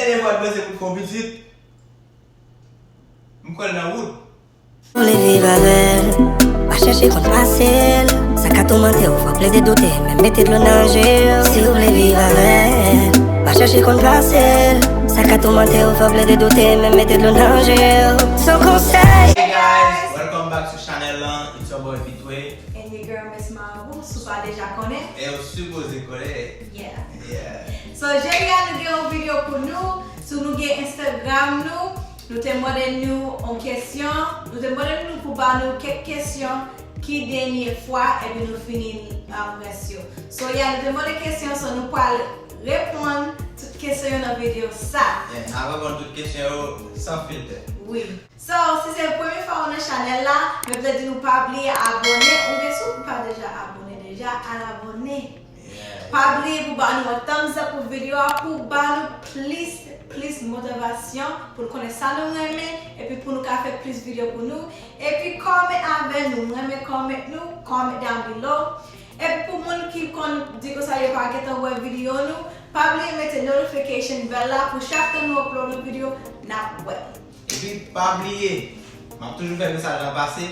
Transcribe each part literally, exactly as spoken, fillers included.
Dènye fwa l panse pou l fè yon pitit, m kwè l nan wout. Ou vle viv avè l, pa chèche konn pase l. Sa ka toumante w, fè w plede doute, menm mete dlo nan je w. Si w vle viv avè l, pa chèche konn pase l. Sa ka toumante w, fè w plede doute, menm mete dlo nan je w. Son konsèy. Hey guys, welcome back to channel lan. It's your boy Vitwe. And your girl Miss Marabou, si w pa deja konnen. E w sipoze konnen. Yeah. Yeah. So, jodi a nou gen yon videyo pou nou. Si nou gen Instagram nou, nou te mande nou yon kesyon. Nou te mande nou pou ba nou kèk kesyon ki dènye fwa, epi nou fini, um, rès yo. So, yeah, nou te mande kesyon, so nou pral reponn tout kesyon yo nan videyo sa. Yeah, n ap reponn tout kesyon yo san filtè. Wi. So, si se premye fwa ou nan chanèl la, mwen vle di nou pa bliye abòne, oubyen si w pa deja abòne deja, al abòne. Yeah. Pa bliye pou ba nou yon thumbs up pou videyo a, pou ba nou plis, plis motivasyon, pou nou konnen sa nou renmen, epi pou nou ka fè plis videyo pou nou. Epi kòmante avè nou, m renmen comment nou, comment down below. Epi pou moun ki konn di konsa yo pa gentan wè videyo nou, pa bliye mete notification bell la pou chak tan nou upload yon videyo, n ap wè. Epi pa bliye, m ap toujou fè mesaj la pase.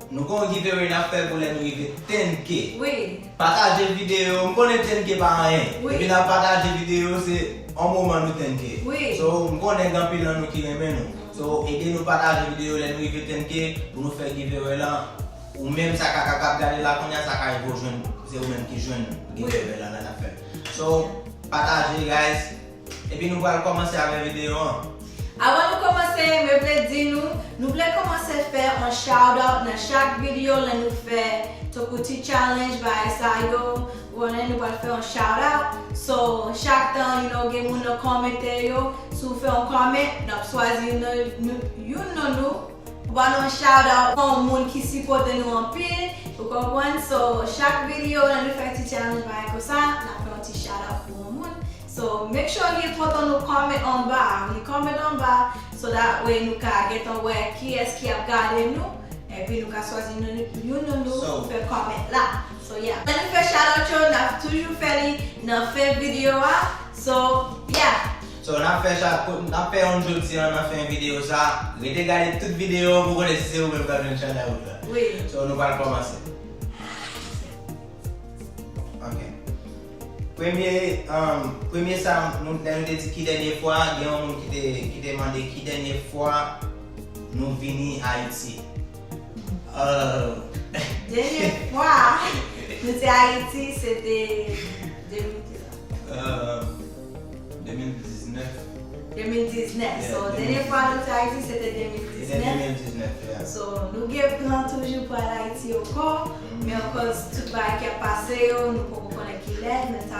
Nou gen yon giveaway n ap fè pou lè nou rive ten K. Wi. Pataje videyo, m konnen ten K pa anyen. Wi. Epi n ap pataje videyo, se yon moman nou ten K. Wi. So, m konnen gen anpil nan nou ki renmen nou. So, ede nou pataje videyo lè nou rive ten K pou nou fè giveaway lan. Ou menm sa ka, ka, k ap gade la kounye a, sa ka rive w jwenn, se ou menm ki jwenn giveaway lan n ap fè. So, pataje, guys. Epi nou pral kòmanse avèk videyo an. Avan nou kòmanse, mwen vle di nou, nou vle kòmanse fè yon shout out nan chak videyo lè nou fè tankou ti challenge, bagay sa yo, ou konnen nou pral fè yon shout out. So, chak tan, you know, gen moun nan kòmantè yo, si w fè yon comment, n ap chwazi youn nan nou, youn nan nou, pou ba nou yon shout out pou yon moun ki sipòte nou anpil, ou konprann? So, chak videyo lè nou fè ti challenge bagay konsa, n ap fè yon ti shout out pou yon moun. So, make sure li enpòtan nou comment anba, li comment anba, so that way nou ka gentan wè kiyès ki ap gade nou, epi nou ka chwazi youn, youn nan nou pou fè comment la. So, yeah. Lè nou fè shout out yo, n ap toujou fè li nan fen videyo a. So, yeah. So, n ap fè shout, n ap fè youn jodi a nan fen videyo sa. Rete gade tout videyo an pou konnen si se ou menm k ap jwenn shout out la. Wi. So, nou pral kòmanse. Ok. Premye, um, premye sa, nou, lè nou te di ki dènye fwa, gen yon moun ki te, ki te mande ki dènye fwa nou vini Ayiti. Uh, dènye fwa nou te Ayiti, se te de mil, uh, de mil diznèf. De mil diznèf. Yeah, so, dènye fwa nou te Ayiti, se te de mil diznèf. Se te de mil diznèf, yeah. So, nou gen plan toujou pou al Ayiti ankò, men akoz tout bagay ki ap pase yo, nou poko konnen kilè, men sa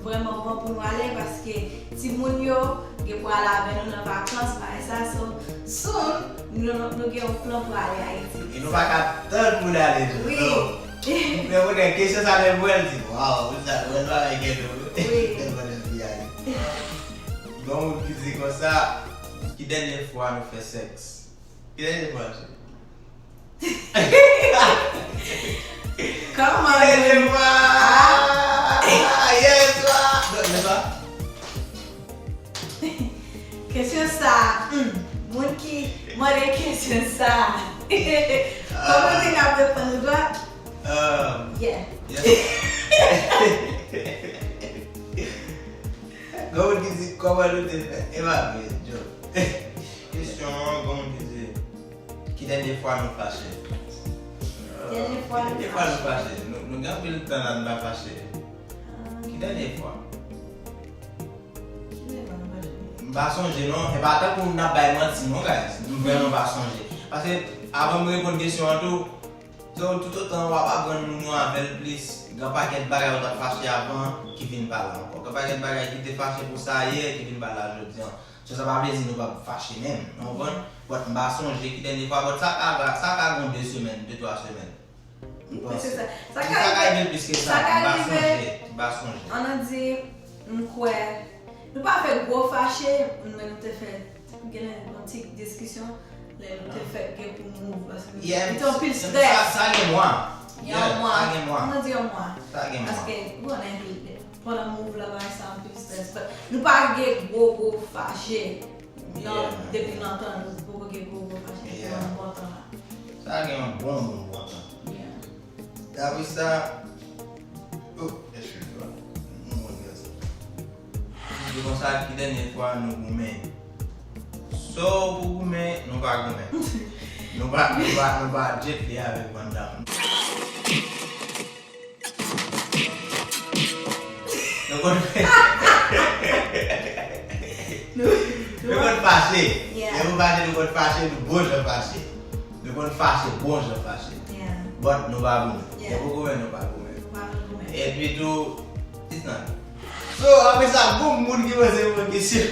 vrèman bon pou nou ale, paske timoun yo gen pou al avè nou nan vakans, bagay sa. So, soon, nou, nou gen yon plan pou ale Ayiti. E nou pa ka tann pou n ale tou. Wi. So, men mwen gen kesyon sa lè m wè l di, "Waw, sa, mwen pa gen tou." Wi. Tèlman F B I. Gen yon moun ki di konsa, ki dènye fwa nou fè sèks? Ki dènye fwa, cheri? Come on, man. Ki dènye fwa? Ah. Yè swa. Non, yè swa. Kesyon sa, hmm, moun ki mande kesyon sa. Kòman te ka reponn ou dwa? Um, yeah. Yes. Gen moun ki di, "Kòman nou te fè?" E pa vre, Joe. Kesyon an, gen moun ki di, "Ki dènye fwa nou fache?" Dènye fwa nou fache. Dènye fwa nou fache. Nou, nou gen anpil tan la nou pa fache. Ah. Ki dènye fwa? Ki dènye fwa nou fache? M pa sonje non. E pa tankou n ap bay manti non, guys. M vrèman pa sonje. Paske avan m reponn kesyon an tou, So, toutotan w ap aprann moun yo avè l plis, gen pakèt bagay ou t ap fache avan ki vin pa la ankò. Gen pakèt bagay ki te fache pou sa yè ki vin pa la jodi an. So, sa pa vle di nou p ap fache menm, ou konprann? But m pa sonje ki dènye fwa, but sa ka, sa ka gen de semèn, de twa semèn. M panse. Sa ka rive plis ke sa, m pa sonje, m pa sonje. Ann di, m kwè, nou pa fè gwo fache, men nou te fè, gen yon ti diskisyon, lè nou te fè gen pou move, paske nou te anpil strès. Sa gen mwa. Gen yon mwa. Sa gen mwa. Ann di yon mwa. Sa gen mwa. Paske, ou konnen, Pandan move la, bagay sa anpil stress. But nou pa gen gwo gwo fache. Non, depi lontan, nou poko gen gwo gwo fache depi lontan la. Sa gen yon bon bon bon tan. Apre sa, oh, eskize mwen. Mwen mwen gen sa. Di konsa, ki dènye fwa nou goumen? So pou goumen, nou pa goumen. Nou pa, nou pa, nou pa jet li avèk Van Damme. Nou konn nou konn fache. Lè nou fache, nou konn fache, nou bon jan fache. Nou konn fache, bon jan fache. But nou pa goumen. Lè nou goumen, nou pa goumen. Epi tou, it's not. So, apre sa, bon moun ki poze yon kesyon.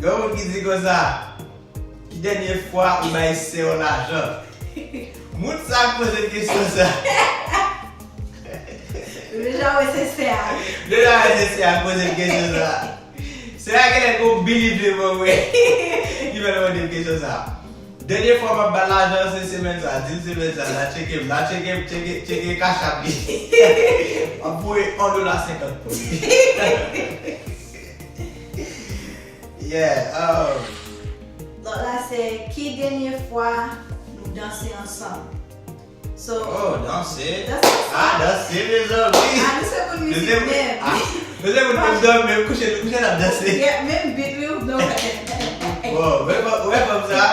Gen moun ki di konsa, ki dènye fwa ou bay sè w lajan? Moun sa k poze kesyon sa. Ou deja wè se sè a. Deja wè se sè a k poze kesyon sa. Sè a genlè gon bilivle mwen wè. Ki fè l mande kesyon sa. Dènye fwa m ap ba l lajan se semèn sa, di l semèn sa, la tcheke m, la tcheke m, tcheke, tcheke Cash App li. M ap voye yon dola senkant pou li. Yeah, um, lòt la se ki dènye fwa nou danse ansanm? So, oh, danse. Danse ansanm. Ah, danse, mezanmi. Ah, nou se moun mizik menm. Ah, nou se moun menm dòmi, menm kouche, nou kouche, n ap danse. Yeah, menm beat wi, nou fè. Bon, wè fanm sa?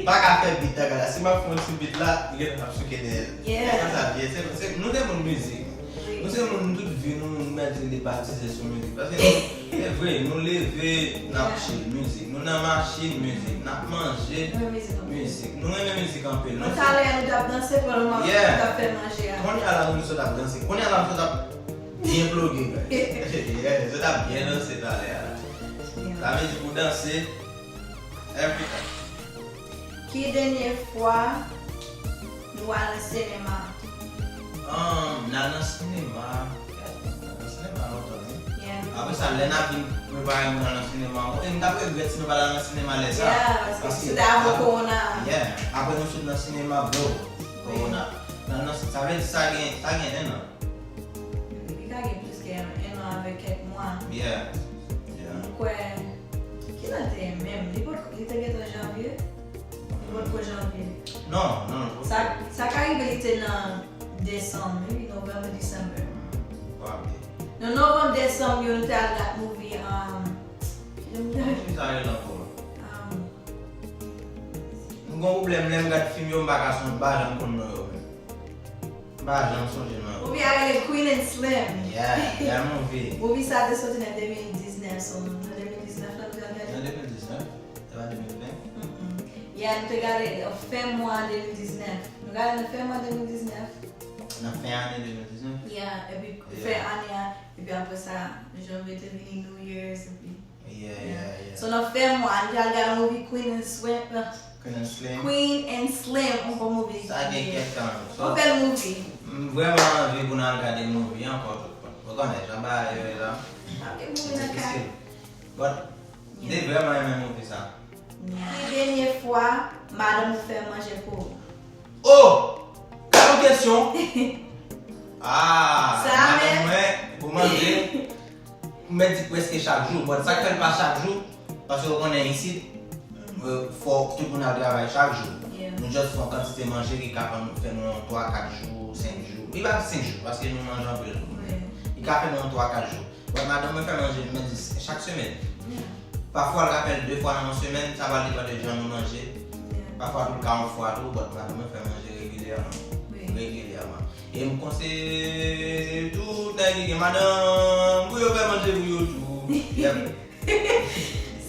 Pa ka fè beat la, gade. Si m ap fè yon ti beat la, li gentan ap souke dèyè l. Yeah. Se konsa l ye. Se, se, nou se moun mizik. Nou se moun, tout vi nou, nou mèt di li batize sou mizik. Paske nou, se vre, nou leve, n ap chill, mizik. Nou nan machin, mizik. N ap manje, mizik. Nou renmen mizik anpil. Mwen talè a nou t ap danse pandan m ap, t ap fè manje a. Kounye a la nou sot ap danse. Kounye a la nou sot ap byen ploge, guys. Yeah, sot ap byen danse talè a la. Sa vle di pou danse, every time. Ki dènye fwa nou al nan sinema? Um, n al nan sinema. N al nan sinema lontan, wi. Yeah. Apre sa, lè n ap vin prepare moun al nan sinema ankò, e m t ap regrèt si nou pa t al nan sinema lè sa. Yeah, paske se te avan kowona. Yeah. Apre nou sot nan sinema, bro. Kowona. N al nan, sa vle di sa gen, sa gen en an. Li ka gen plis ke en an avèk kèk mwa. Yeah. Yeah. M kwè, kilè l te ye menm? Li pot, li te gentan janvye? Li potko janvye. Non, non, non. Sa, sa ka rive li te nan desanm, maybe November, December. Probably. Nan novanm, desanm yo, nou te al gad movie, um, ki movie sa rele ankò? Um, M gon pwoblèm, lè m gad fim yo, m pa ka sonje, m pa janm konn non yo menm. M pa janm sonje non yo. Movie a rele Queen and Slim. Yeah, yeah, movie. Movie sa te soti nan de mil diznèf, so nan de mil diznèf la nou t al gade. Nan de mil diznèf? Se pa de mil ven? Mm-mm. Yeah, nou te gade, euh, fen mwa de mil diznèf. Nou gade nan fen mwa de mil diznèf. Nan fen ane de mil diznèf? Yeah, epi fen ane a, epi apre sa, janvye te vini, New Year's, epi Yeah, yeah, yeah. So, nan fen mwa, nou t al gade movie Queen and Slim. Queen and Slim. Queen and Slim, yon bon movie. Sa gen kèk tan. Yon bèl movie. M vrèman anvi pou n al gade movie ankò tout bon. Ou konnen, jan bagay yo ye la. Sa gen movie nan kay. But, m te vrèman renmen movie sa. Ki dènye fwa madanm ou fè manje pou ou? Oh! Gade yon kesyon! Ah, madanm mwen, pou manje, m mèt di prèske chak jou, but sa k fè l pa chak jou, paske ou konnen isit, euh, fò tout moun al travay chak jou. Nou just fè yon kantite manje ki ka fè nou, fè nou yon twa, kat jou, senk jou. Li pa senk jou, paske nou manje anpil tou. Li ka fè nou yon twa, kat jou. But madanm mwen fè manje, m mèt di, chak semèn. Pafwa, l ka fè l de fwa nan yon semèn, sa va depann de jan nou manje. Pafwa, tou l ka yon fwa tou, but madanm mwen fè manje regilyèman. Regilyèman. E m konseye tout nèg ki gen madanm pou yo fè manje pou yo tou. Yep.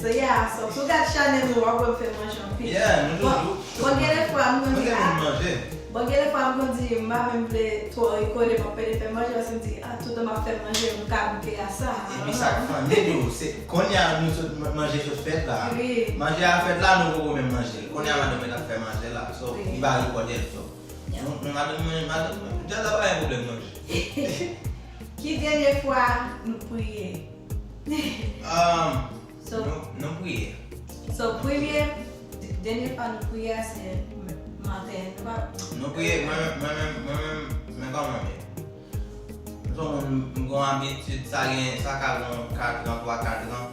So, yeah, so, si w gad chanèl nou, w ap wè m fè manje anpil. Yeah, nou toujou. Bon, gen de fwa, m konn di, ah, bon, gen de fwa, m konn di, m pa menm vle twò rekòne m ap pede fè manje, paske m di, ah, toutan m ap fè manje, m ka bouke a sa. Epi sa k funny tou, se, kounye a nou sot, manje sot fèt la. Manje a fèt la, nou poko menm manje l. Kounye a madanm mwen t ap fè manje la, so, li pa rekòne l, so. Nou, nou, madanm mwen, madanm mwen, djaz la pa gen pwoblèm manje. Ki dènye fwa nou priye? Um, so, nou, nou priye. So, premye, dènye fwa nou priye a se maten. Nou pa, nou priye, mwen, mwen menm, mwen menm, Men kòman m ye? M se yon moun, m gen yon abitid, sa gen, sa ka gen yon katran, twa katran,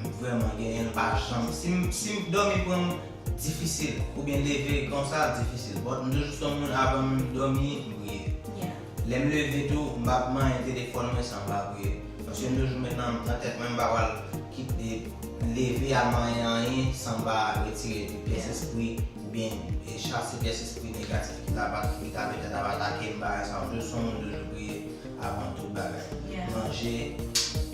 m vrèman genyen l, m pa janm, si m, si m dòmi pran m difisil, oubyen leve konsa, difisil. But m toujou se yon moun, avan m dòmi, m priye. Lè m leve tou, m p ap manyen telefòn mwen san m pa priye. Paske m toujou met nan, nan tèt mwen, m pa pral kite leve al manyen anyen san m pa retire pyès espri oubyen e chase pyès espri negatif ki ta, ki ta petèt ap atake m, bagay sa yo. M toujou se yon moun toujou priye avan tout bagay. Manje.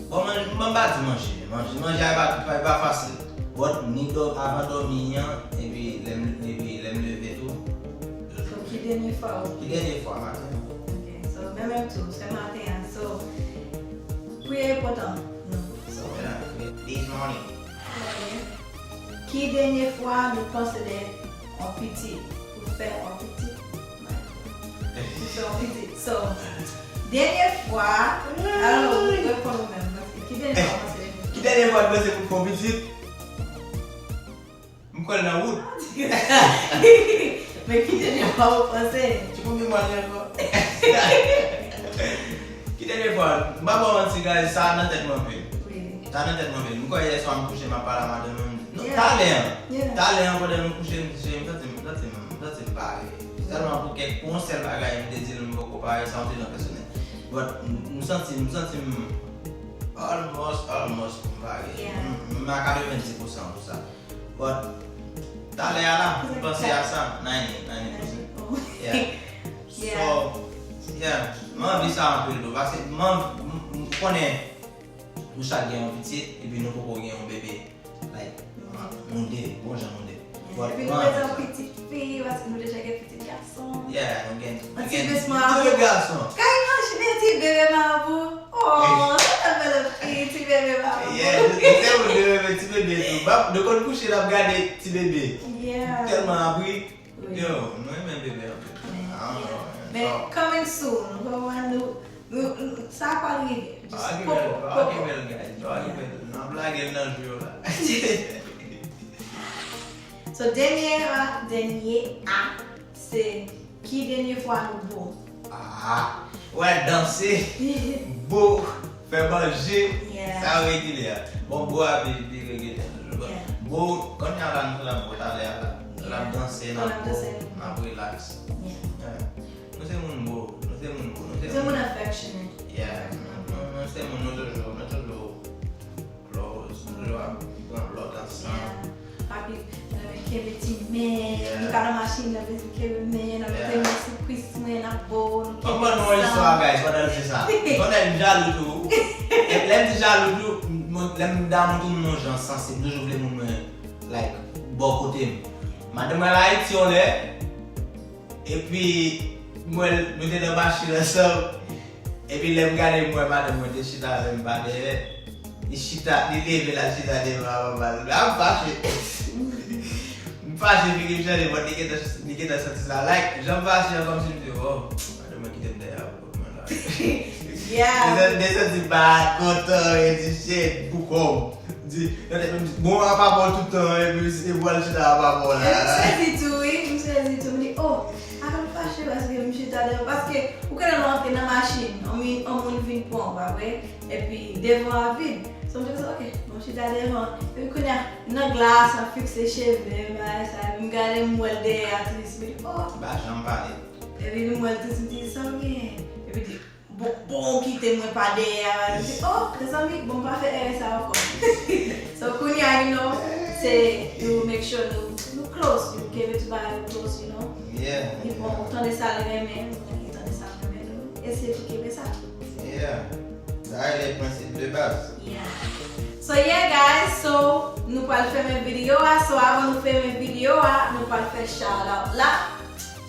Bon, manje, m pa di manje. Manje, manje a pa, pa, pa fasil. But ni dò, avan dòmi an, epi lè m, epi lè m leve tou. So, ki dènye fwa ou Ki dènye fwa maten an? Ok, so, men menm tou, se maten an. So, priye enpòtan, non. So, Yeah, this morning. Ki dènye fwa nou panse de yon pitit? Ou fè yon pitit? Ou fè yon pitit. So, dènye fwa, alò, ou reponn ou menm, paske ki dènye fwa ou panse de yon pitit? Ki dènye fwa nou panse pou fè yon pitit? M kwè l nan wout. Men ki dènye fwa ou panse? Ti konbyen mwa li ankò? Ki dènye fwa? M pa ba w manti, guys, sa nan tèt mwen anpil. Sa nan tèt mwen anpil. M kwè yè swa m kouche, m ap pale a madanm mwen. Non, talè an. Talè an, pandan nou kouche, m, m santi m, m santi m, m santi m pare. Sèlman pou kèk, pou yon sèl bagay, m te di l m poko pare, sa yon ti jan pèsonèl. But, m, m santi, m santi m almost, almost pou m pare. M, m a katrevenndis pousan pou sa. But, talè a la, m panse a sa, ninety, ninety percent. Yeah. So, yeah, m anvi sa anpil tou, paske m anvi, m, m konnen nou chak gen yon pitit, epi nou poko gen yon bebe. Like, nou de, bon jan nou de. But, epi nou bezwen yon pitit fi, paske nou deja gen pitit gason. Yeah, nou gen, nou gen de gason. Ka imajine ti bebe mabou. Oh, sa ta bèl anpil, ti bebe mabou. Yeah, nou, nou se moun de bebe, ti bebe tou. Ba, nou konn kouche, n ap gade ti bebe. Yeah. Tèlman abri. Yo, nou renmen bebe anpil. Men, coming soon, nou pa wè nou, nou, nou, sa pral rive. Just poko, poko. N ap lage l nan jou yo la. So, dènye a, dènye a, se ki dènye fwa nou bo? Ah, wè, danse, bo, fè manje, sa yo regilye a. Bon, bo a pi, pi regilye toujou. Bon, bo, kounye a la, nou t ap bo talè a la. N ap danse, n ap bo, n ap relax. Yeah. Nou se moun bo, nou se moun bo, nou se moun affectionate. Yeah, nou, nou, nou se moun, nou toujou, nou toujou close, nou toujou ap pran lòt ansanm. Papi, nou renmen kenbe ti men, nou ka nan machin, nou bezwen kenbe men, nou mete men sou kwis mwen, n ap bo, nou kenbe ansanm. Ban nou yon istwa, guys, pandan l di sa. Pandan m jalou tou. E lè m di jalou tou, m, lè m damou tou, m yon jan sansib, m toujou vle moun mwen, like, bò kote m. Madanm mwen al Ayiti yon lè, epi mwen, nou te nan machin ansanm. Epi lè m gade, m wè madanm mwen te chita avè m pa dèyè. Li chita, li leve la, chita devan avè m. La m fache. M fache, figi m chanje, but li gentan, li gentan santi sa. Like, jan m fache an, kòmsi m di, oh, madanm mwen kite m dèyè a pou kont mwen la. Yeah. Desann, desann, di pa kontan, e di, shit, pou kò m. Di, nan tèt mwen, m di, bon, apa bò tout tan, epi se pou al chita apa bò la. M sezi tou, wi, m sezi tou. M di, oh, avan m fache paske m chita devan. Paske, ou konnen lè w antre nan machin, yon moun, yon moun vin pran w, pa vre? Epi, devan an vid. So, m te panse, ok, bon, m chita devan. Epi, kounye a, nan glas, m ap fikse cheve m, bagay sa. Epi, m gade, m wè l dèyè a, tou, m di, oh. Li pa janm pale. Epi, m wè l tou, m di, sa w genyen? Epi, di, Bon, bon, kite mwen pa dèyè a. Li di, oh, mezanmi, bon, m pa fè erè sa ankò. So, kounye a, you know, se nou make sure nou, nou close, nou kenbe tout bagay nou close, you know. Yeah. Li bon, ou tande sa l renmen, ou tande sa l renmen, nou eseye pou kenbe sa. Yeah. Sa e le prensip de baz. Yeah. So, yeah, guys, so, nou pral fèmen videyo a. So, avan nou fèmen videyo a, nou pral fè shout out la.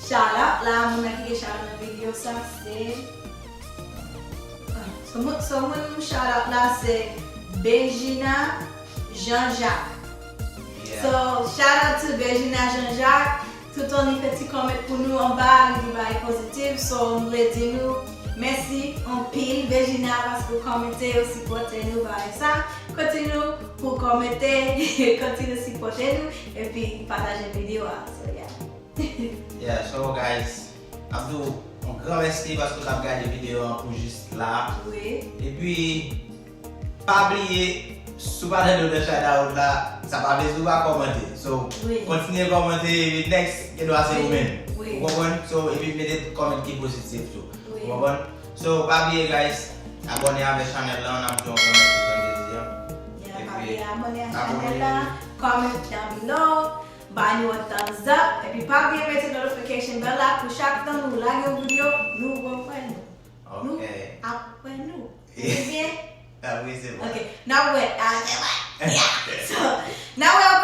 Shout out la, moun nan ki gen shout out nan videyo sa, se So, moun, so, moun m shout out la se Bejina Jean Jacques. Yeah. So, shout out to Bejina Jean Jacques. Toutan li fè ti comment pou nou anba, li di bagay pozitif. So, m vle di nou mèsi anpil, Bejina, paske w kòmante, w sipòte nou, bagay sa. Kontinye pou kòmante, kontinye sipòte nou, epi pataje videyo a. So, yeah. Yeah, so guys, ap di w, Yon gran mèsi paske w t ap gade videyo an pou jis la. Epi, pa bliye, si w pa tande w nan shout out la, sa pa vle di w pa kòmante. So, kontinye kòmante, epi next, gen dwa se ou menm. Ou konprann? So, epi mete kòmant ki pozitif tou. Ou konprann? So, pa bliye, guys, abòne avèk chanèl la, n ap jwe yon kòmant pou Sandezi an. Epi, pa bliye abòne ak chanèl la, comment down below, ba nou yon thumbs up, epi pa bliye mete notification bell la pou chak tan nou lage yon videyo, nou wè nou. Nou ap wè nou. Ebyen, n ap wè. So, n ap wè.